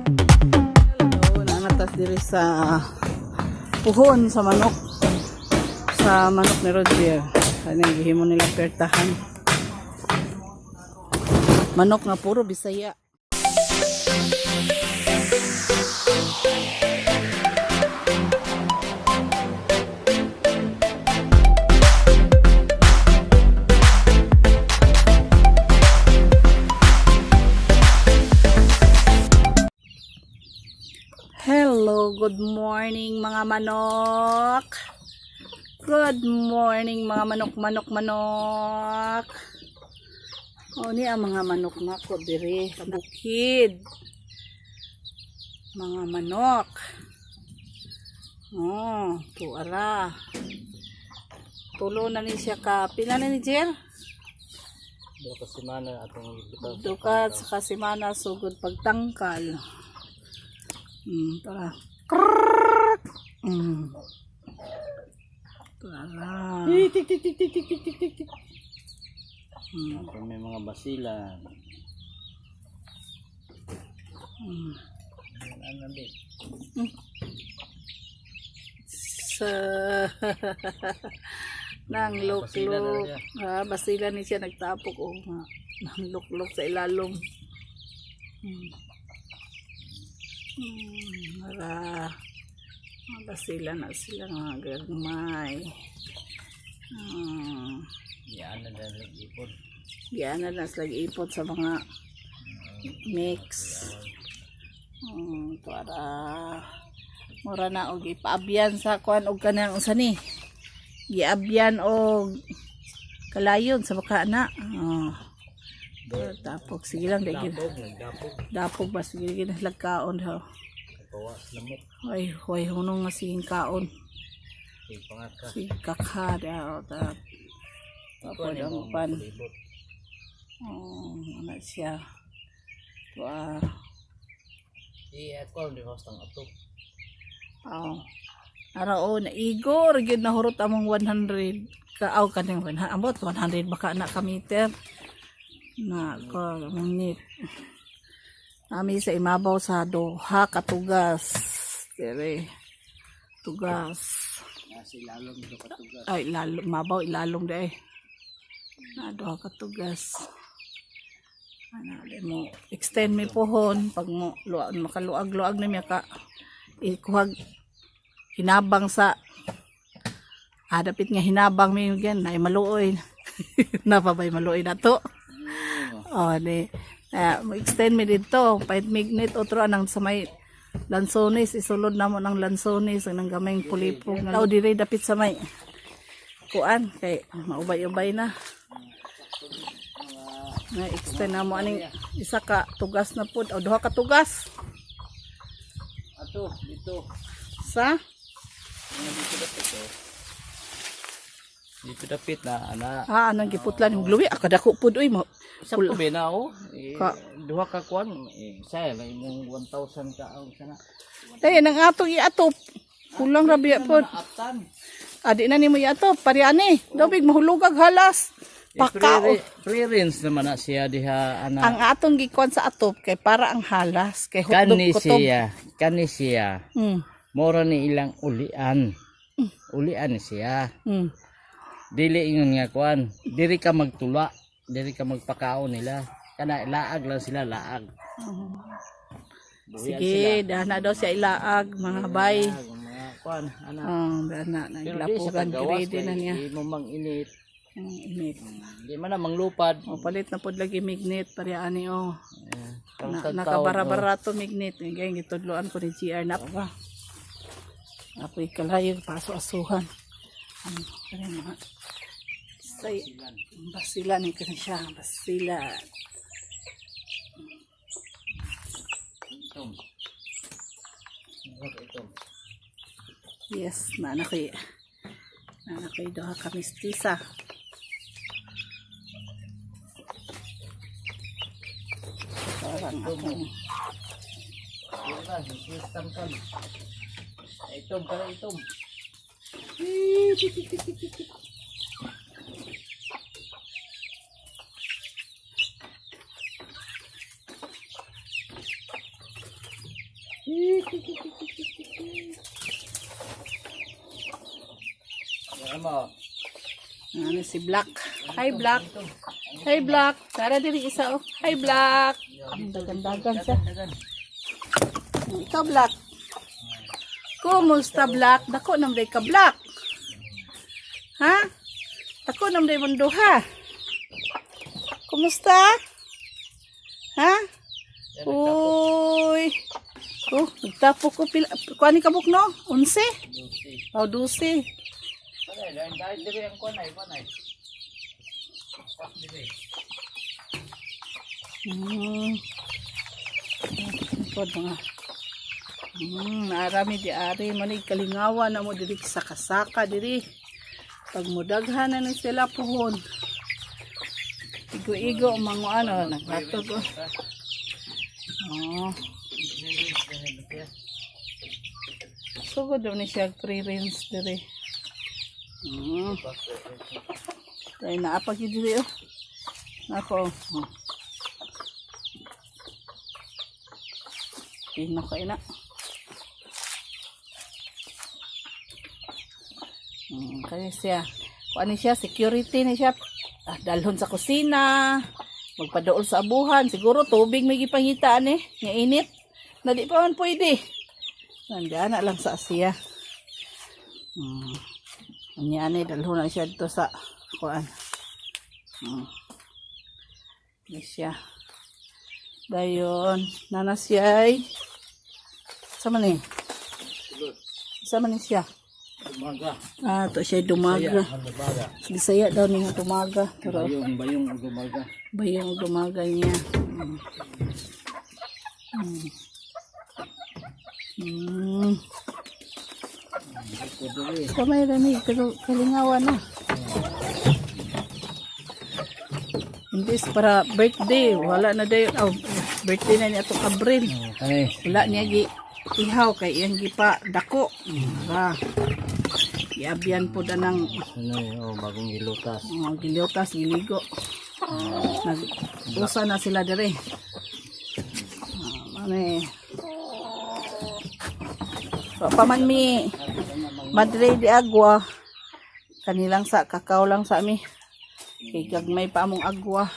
Hello, nanatas diri sa puhon sa manok. Sa manok ni Roger. Kanang gihimo nila pertahan. Manok nga puro Bisaya. Hello, good morning, mga manok. Good morning, mga manok, manok, manok. O ni ang mga manok nako diri sa bukid. Mga manok. Oh, tuara. Tulo na ni siya ka. Pila na ni Jer? Duha ka semana atong gibutan. Dukat sa kasimana sugod pagtangkal. Tara. Krrrk. Tara. Tik tik tik tik tik tik tik tik tik. May mga basilan. Ano na? Sa nang Basila na luklok. siya. Ha, basila ni siya nagtapok o nga. Nang luklok sa ilalom. Tara. Ah, basila na sila nga gagmay. Yan na dahil ipon. Yan na lang sila ipot sa mga mix. Para mura na og ipaabyan sa kuan og kanang unsa ni? Giabyan og kalayon sa baka na. Oh. Tapok sige lang dai gid. Dapog, nagdapog. Dapog ba sige gid lagkaon ha. Nagpawas lamok. Ay, hoy hunong nga siging kaon. Sige pangaka. Sige kakha daw ta. Tapos ang pan. Palibot. Oh, ana siya. Tuwa. Di ako di hostang ato. Oh. Ara o na igor gyud na hurot among 100 ka aw kaning ambot 100 baka na ka meter. Na ko ngunit. Nami sa imabaw sa duha ka tugas. Dire. Tugas. Nasa ilalom do katugas. Ay ilalom mabaw ilalom day. Na duha ka tugas. Ana di mo extend mi pohon pag mo luag makaluag-luag na miya ka ikuhag hinabang sa dapit nga hinabang mi gan ay maluoy na pa ba'y maluoy na to. Oh, di mo extend mi didto pait mignet otro anang sa may lansones isulod namo ng lansones ang gamayng pulipog nga tao dire dapit sa may kuan kay maubay-ubay na na extend na mo aning isa ka tugas na pud o duha ka tugas. Ato dito. Sa Mga dito dapit oh. Dito dapit na ana. Ah, anong giputlan yung gluwi akadako pud oy mo. Sa kubi na oh. Eh, Ka- duha ka kuan eh say lang imong 1000 ka ang sana. Eh, nang atong iatop. Kulang ra biya pod. Aptan. Adi na nimo iatop pari ani. Dobig mahulugag halas. Pakao. Pre-rinse naman na siya diha ana. Ang atong gikuan sa atop kay para ang halas kay hotdog Kani kutob. siya, kani siya. Mora ni ilang ulian. Ulian ni siya. Dili ingon nga kuan, diri ka magtula, diri ka magpakaon nila. Kana laag lang sila, laag. Buhian. Sige, dahna daw siya ilaag mga bay. Laag, mga kuan, ana. Oh, dahna na Pero di siya gilapugan kagawas grade na kay niya. di mo mang init. Init. Di man na manglupad. O palit na pod lagi mignet pari ani oh. Karong Na, tagtaon, nakabarabarato mignet. Ngayon gitudloan ko ni GR na pa. Apoy kalayo paso asuhan. Ano kani mga say basila ni kani siya basila. oh. Itom. Itom. Yes, nana koy. Nana koy duha ka mistisa. Parang akong Yan na, system ka. Itom ka na itom. Ano? Ano si Black? Hi, Black. Hi, Black. Tara diri isa oh. Hi, Black. Ang dagan-dagan siya. Ikaw, Black. Kumusta, Black? Dako nam day ka, Black. Ha? Dako nam day mong duha. Kumusta? Ha? Uy. Oh, nagtapo ko pila. Kuha ni kabuk no? 11? Oh, 12. Ito mga naarami di ari manig kalingawa na mo diri sa kasaka diri. Pag mudaghan na ni sila puhon. Igo-igo ang mga ano naghatog. Oh. Oh. Sugod daw ni siya free rinse diri. Kay naapag yun diri oh. Nako. Oh. Pino kayo na. Kaya siya. Kung ano siya, security ni siya. Ah, dalhon sa kusina. Magpadool sa abuhan. Siguro tubig may gipangitaan eh. Nga init. Na di pa man pwede. Nandiyan na lang sa Asiya. Unya ni dalhon na siya dito sa kuan. Ni siya. Dayon, nana siya ay sa man eh? Sa man ni siya? Dumaga. Ah, to siya dumaga. Dumaga. Bisaya daw niya dumaga. Pero Bayong, bayong ang dumaga. bayong dumaga niya. Ito diri. Kamay rani, pero kalingawan na. Imbis para birthday, wala na dayon. Oh, birthday na niya itong Abril. Okay. Wala niya gi ihaw kay iyang gipa dako. Ra. Iabyan po na ng Ano eh, oh, bagong gilutas. mga giliutas, giligo. Nag usa na sila dire. Ah, ano eh. Wa pa man mi Madre de Agua. Kanilang sa kakao lang sa mi. Kay gagmay pa among agwa.